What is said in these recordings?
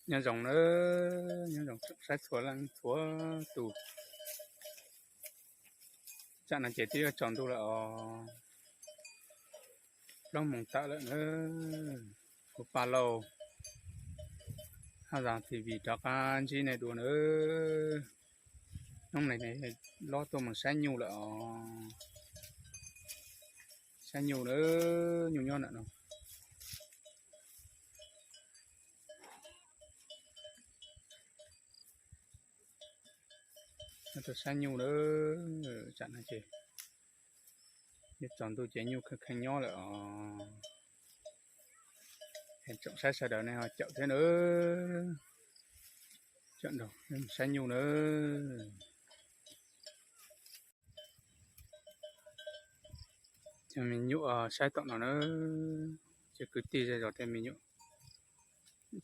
Nyob zoo na, nyob zoo saib txhua leej txhua tus. Tsam no ces twb yuav tsaus ntuj lawm os, plaub moos tawm lawm na. Kuv Paj Lauj Haj Zam T V rov qab ntsib nej dua na. Hnub no los tuaj mus saib nyuj lawm os. Saib nyuj na, nyuj nyob ntawm no. Tuaj saib nyuj na, tsam no ces yuav tsaus ntuj ces nyuj kheej kheej nyob lawm os. Tsoom saib sawv daws nej ho caum thiab na. Caum nrog saib nyuj na. Cov me nyuam saib tom no na, cov kwv tij zej zos tej me nyuam,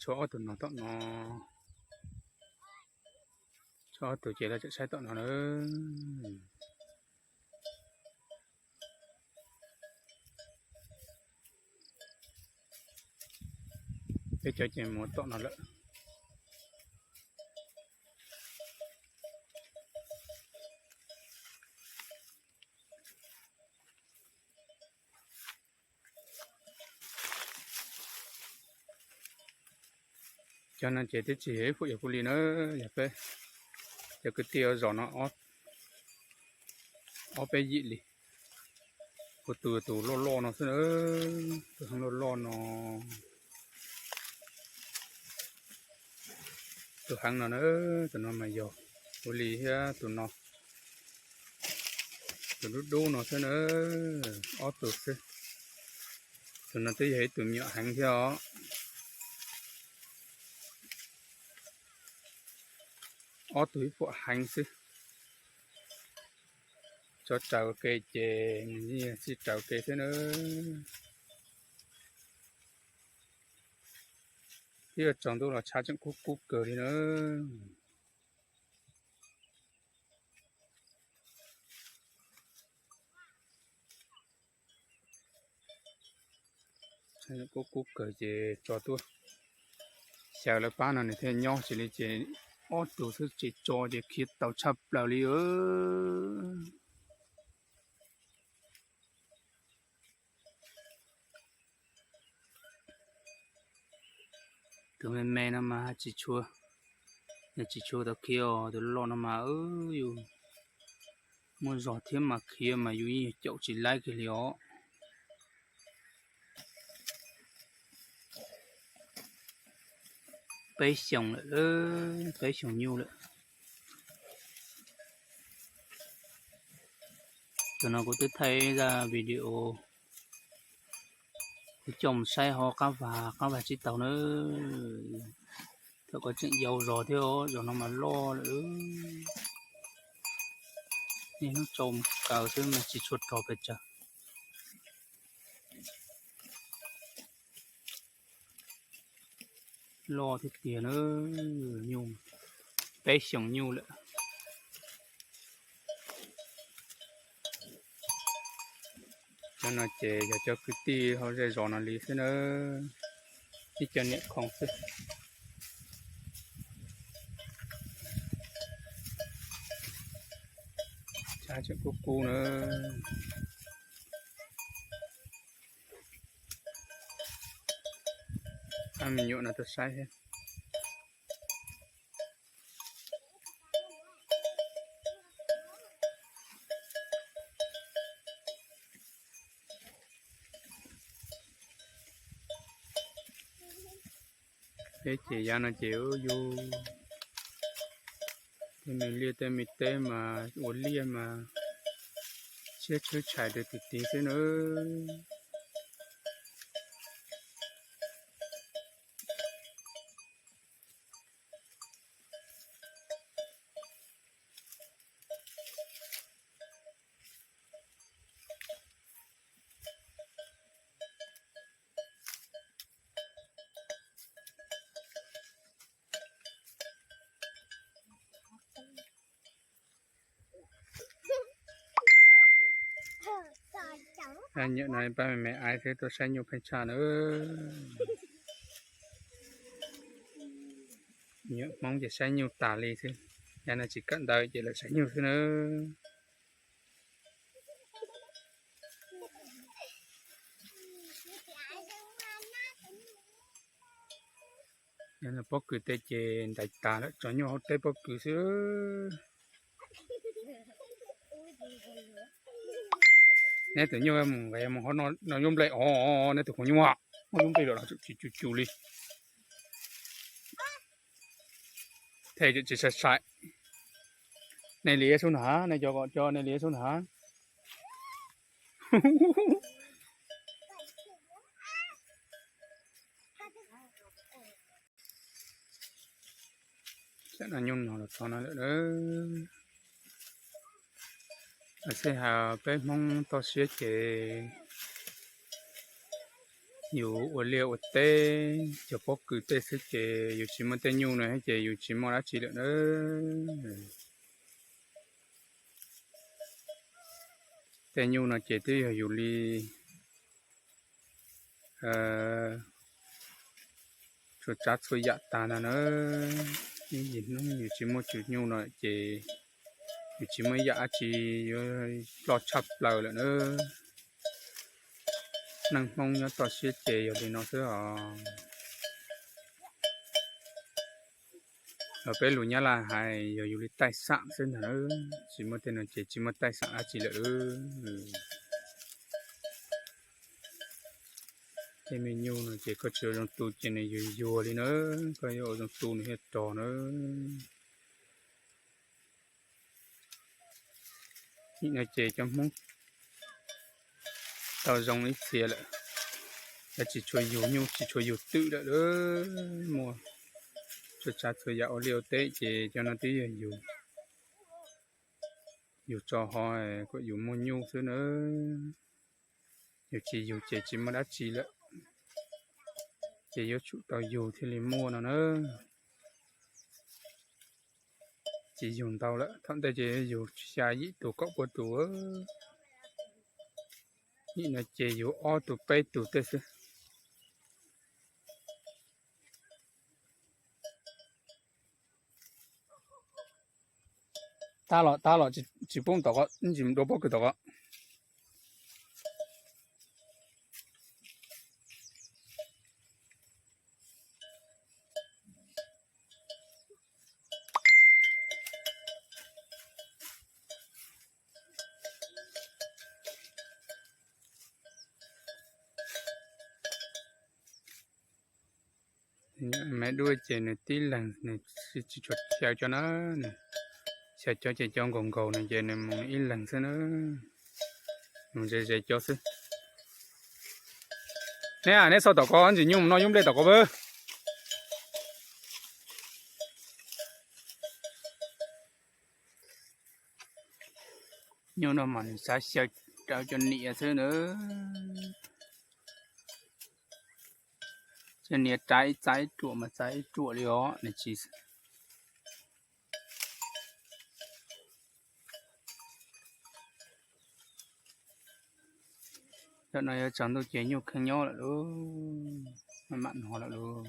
tshuav ob tug no tom no, tshuav ob tug ces lawv tseem saib tom no na. Peb cov ces mus tom no lawm. Cov no ces twb tsis yog ib puas yog kuv li na, yog peb cov kwv tij zos no ob peb yim li. Kuv tus tus loj loj no xwb na, tus heev loj loj no, tus heev no na, tus no mas yog kuv li thiab tus no, tus dub dub no xwb na, ob tug xwb. Tus no twb yog ib tug me nyuam heev thiab os. Ob tug ib puas heev xwb. Tso raws ke ces nws yeej yog txij raws ke xwb na. Twb yuav tsaus ntuj los tshav tseem kub kub kawg li na. Kub kub kawg ces tso tuaj xyaw lawv pab no nws thiaj nyob, tsis li ces ob tug xwb tsis tso ces khiav tau tshaj plaws li. Tus me me no mas tsis tshua, tsis tshua tau khiav os, tus loj no mas yus muaj zog thiab mas khiav mas yus yeej caum tsis laib kiag li os. Peb xyoos lawm, peb xyoos nyuj lawm. Tam no kuv twb thaij zaj video kuv coj mus saib ho qab vag, qab vag tsib taug na. Thaum ko tseem yau zog thiab, zog no mas loj lawm. Niaj hnub tso mus kaw xwb mas tsis tshua rog pes tsawg. Loj thiab tiag na, nyuj, peb xyoos nyuj lawm. Cov no ces yog cov kwv tij hauv zej zos no li xwb na, ib co niam khoom xwb. Tshav tseem kub kub na. Ab, me nyuam no tuaj saib thiab. Peb ces yav no ces yug tej me liaj tej me teb mas ua liaj mas siab tshwb tshais rau tim tid xwb na. Nyuam no pab me me aiv xwb tuaj saib nyuj pheej tshaj na. Nyuam Hmoob ces saib nyuj tas li xwb, yav no tsis kawm ntawv ces lawv saib nyuj xwb na. Pob kws tej ces ntais tas lawm, tso nyuj hauv teb pob kws xwb. Neb tus nyuj mus nqa mus hov no, no nyuj nplej os, neb tus nyuj muaj nyuj nplej los tsis cus cus li. Thiaj tsis sai sai. Nej li sub nag, nej cov kom cov nej li sub nag. Tam no nyuj no los txog no lawm. Xij hais peb Hmoob toj siab ces yus ua liaj ua teb cog pob kws tej xwb ces yus tsis muaj tej nyuj no ces yus tsis muaj dab tsi lawm na. Tej nyuj no ces twb yog yus li txhua tsav txhua yam tag ntag na. Ib yim hnub yus tsis muaj tus nyuj no ces yus tsis muaj ib yam dab tsi, yuav ploj tshaj plaws lawm na. Neej Hmoob nyob toj siab ces yog li no xwb os. Los peb lus Nyab Laj hais yog yus li taij xam xwb ntag, tsis muaj tej no ces tsis muaj taij xam dab tsi lawm. Tej me nyuj no ces koj tsis ua zoo tu ces nws yuag yuag li na, koj yuav ua zoo tu nws thiaj rog na. Nim no ces cov Hmoob tau zoo ib txhia lawm, tsis tshua yug nyuj tsis tshua yug twm lawm. Muaj txhua tsav txhua yam ua liaj ua teb ces cov no twb yog yug, yug tso ho kom yus muaj nyuj xwb na. Yus tsis yug ces tsis muaj dab tsi lawm, ces yuav tsum tau yug thiaj li muaj no na. Tsis yug ntau lawm, thaum ntej ces yug xya yim tus kaum pua tus, nim no ces yug ob tug peb tug tej xwb. Tab los tab los tsis pub tom ko, tsis dua pob kws tom ko. Me dua ces nws tib leeg nws tsis tshua xyaw cov na, xyaw cov ces cov nkaus nkaus no ces nws mus ib leeg xwb na, mus ze ze cov xwb. Neb, neb xauj tom ko ntsis nyuj mus noj yub nplej tom ko pab. Nyuj no mas nws xav xyaw raws cov niam xwb na. Cov niam rav ib txaib ib ruam mas txaib ib ruam li os, nws tsis. Tam no yuav tsaus ntuj ces nyuj kheej nyob lawm lauj, maj mam hnov lawm lauj.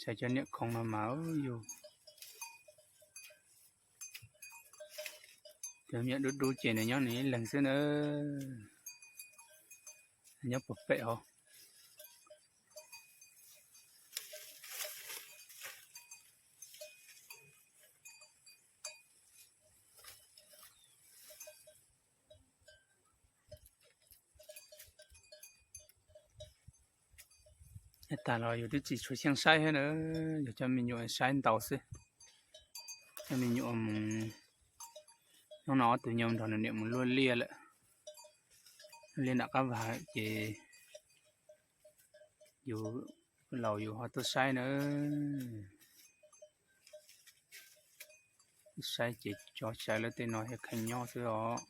Tsam cov niam khoov no mas yus, cov me nyuam dub dub ces nws nyob nws ib leeg xwb na, nyob puag pem hauv. Tag los yus twb tsis tshua xyeej saib thiab na, yog cov me nyuam saib ntau xwb. Cov me nyuam mus, hnub no ob tug nyuam nrog nws niam mus luaj liaj lawm, luaj liaj nram qab vag ces yus laus yus ho tuaj saib na. Saib ces cov xyaw lawv tej no thiaj kheej nyob xwb os.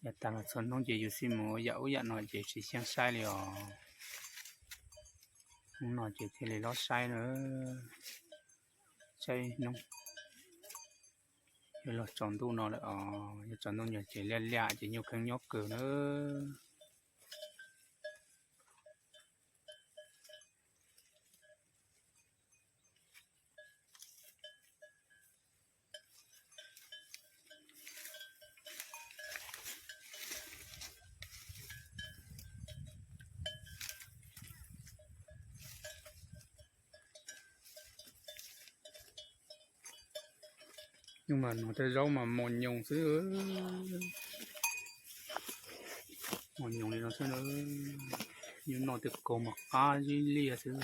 Yav tag los txhua hnub ces yus xij mus ua yam ub yam no ces tsis xyeej saib li os. Hnub no ces thiaj li lob saib na, saib hnub. Yuav luag tsaus ntuj no lawm os, yuav tsaus ntuj no ces liaj liaj ces nyuj kheej nyob kawg na. Nyuj mas noj tej zaub mas mos nyoos xwb. Mos nyoos li no xwb na. Nyuj noj tej kaug mas qab zib liaj xwb.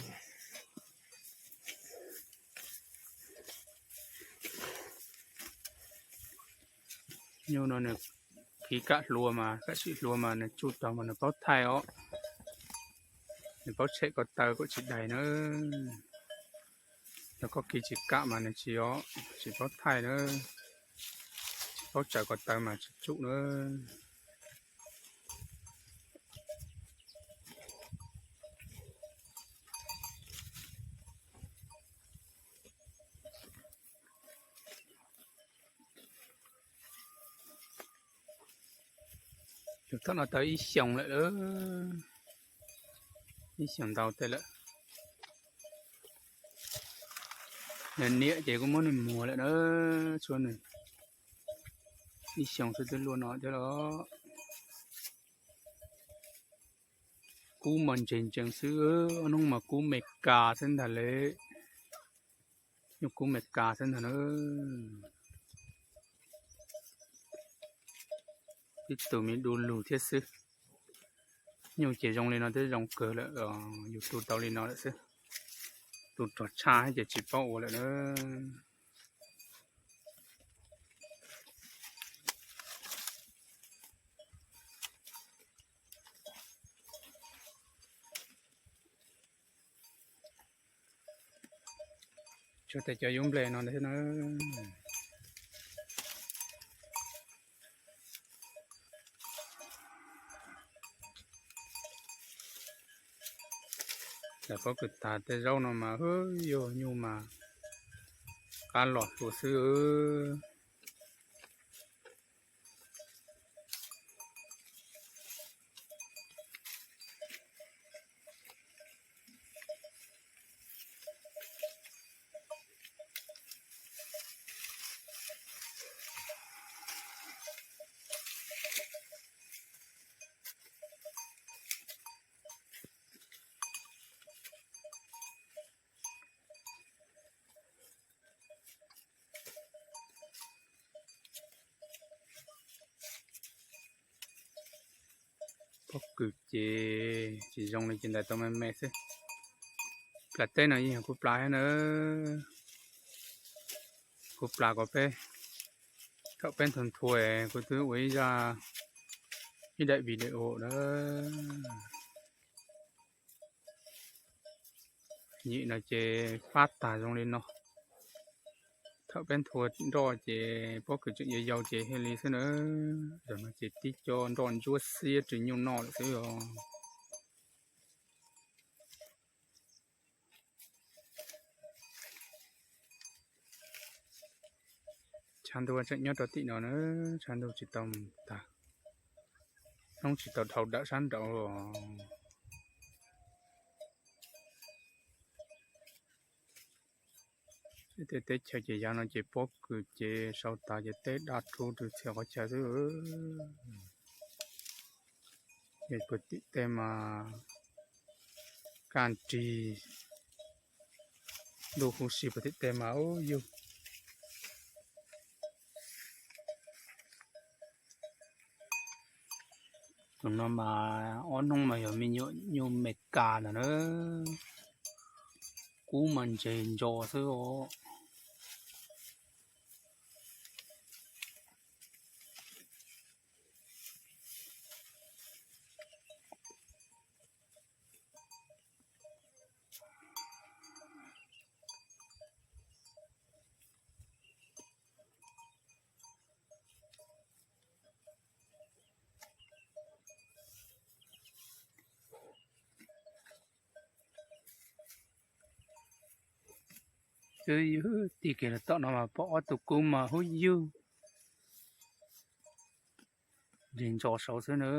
Nyuj no nws khiv kam hlua mas, kam sim hlua mas nws tsuj tau mas nws paub thaij os. Nws paub tshem ko taw kom tsis dais na. Yog koj khiv tsis kam mas nws tsis os, tsis paub thaij na. Tsis paub tsawv ko taw mas tsis tsum na. Tus tom no tau ib xyoos lawm, ib xyoos ntau tej lawm. Nws niam ces kuj muab nws muag lawm na, tshuav nws ib xyoos xwb twb luaj no thiab los. Kub mas ntsees ntsees xwb, ob hnub mas kub Mes Kas xwb ntag li. Nyuj kub Mes Kas xwb ntag na. Tib tug me du lug thiab xwb. Nyuj ces zoo li no twb zoo kawg lawm, yus tu tau li no lawm xwb. Tu rog tshaj ces tsis paub ua lawm na. Tshuav tej cov yub nplej no thiab na. Lawv pob kws tas tej zaub no mas hwb yog nyuj mas qab los hlua xwb. Pob kws ces tsis zoo li ces ntais tau me me xwb. Plas teb no yeej yog kuv plas thiab na. Kuv plas kom peb, kom peb nthua nthua, kuv twb ua ib zaj, ib daim video na. Yim no ces fab tag zoo li no. Thaum peb nthua nroj ces pob kws tseem yau yau ces thiaj li xwb na. Zaum no ces tib co nroj ntsuab xiab rws nyuj noj lawm xwb os. Tshav ntuj tseem nyob rau tim no na, tshav ntuj tsis tau mus tag, hnub tsis tau dhau dawm sab nraud. Tej teb chaws ces yav no ces pob kws ces sau tas ces teb daj rhuv rau txhia qhov chaw xwb. Ces puag tim tej mas kaj rig, ntuj huv si puag tim tej mas ub yug. Tus no mas ob hnub mas yog me nyuam nyuj Mes Kas ntawm na, kub mas ntses ntsos xwb os. Twb yug tig kiag los tom no mas pom ob tug kub mas hub yug, ntses ntsos saud xwb na.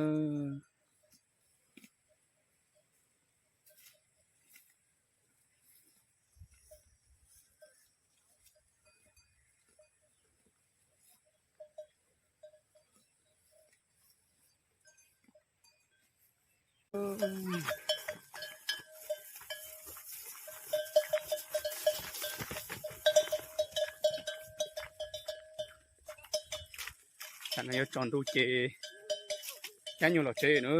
No yuav tsaus ntuj ces cab nyuj los tsev na.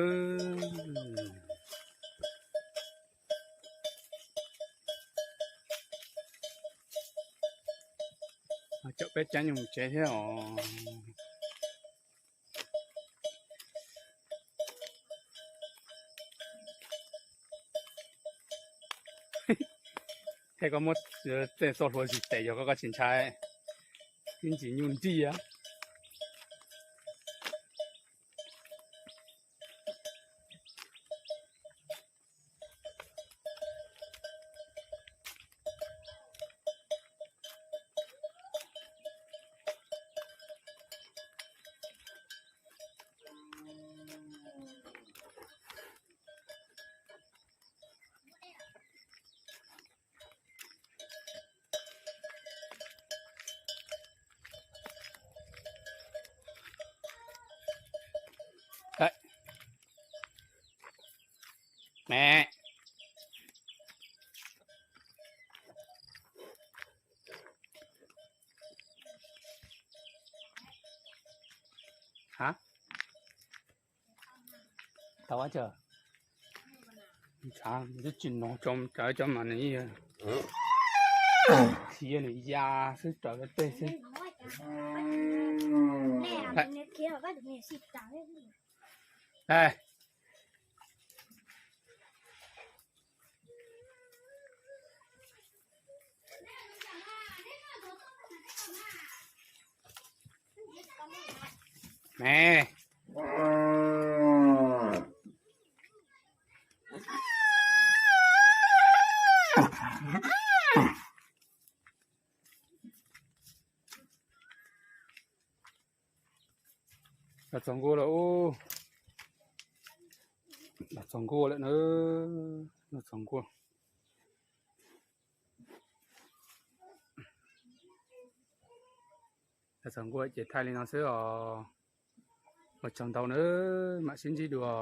Caum peb cab nyuj mus tsev thiab os. Thiab koj muab tej txoj hlua zis tes yog koj, koj tsis ntshai ib ntsis nyuj ntiag. Me, ha, tau ua cas? Twb tsis no, cov mas nws khiav nws ya xwb, raws tej xwb. Me, los txog nkuaj lawm ub. Los txog nkuaj lawm na. Los txog nkuaj. Los txog nkuaj ces thaij li no xwb os. Ua tsaug ntau na, mam sib ntsib dua.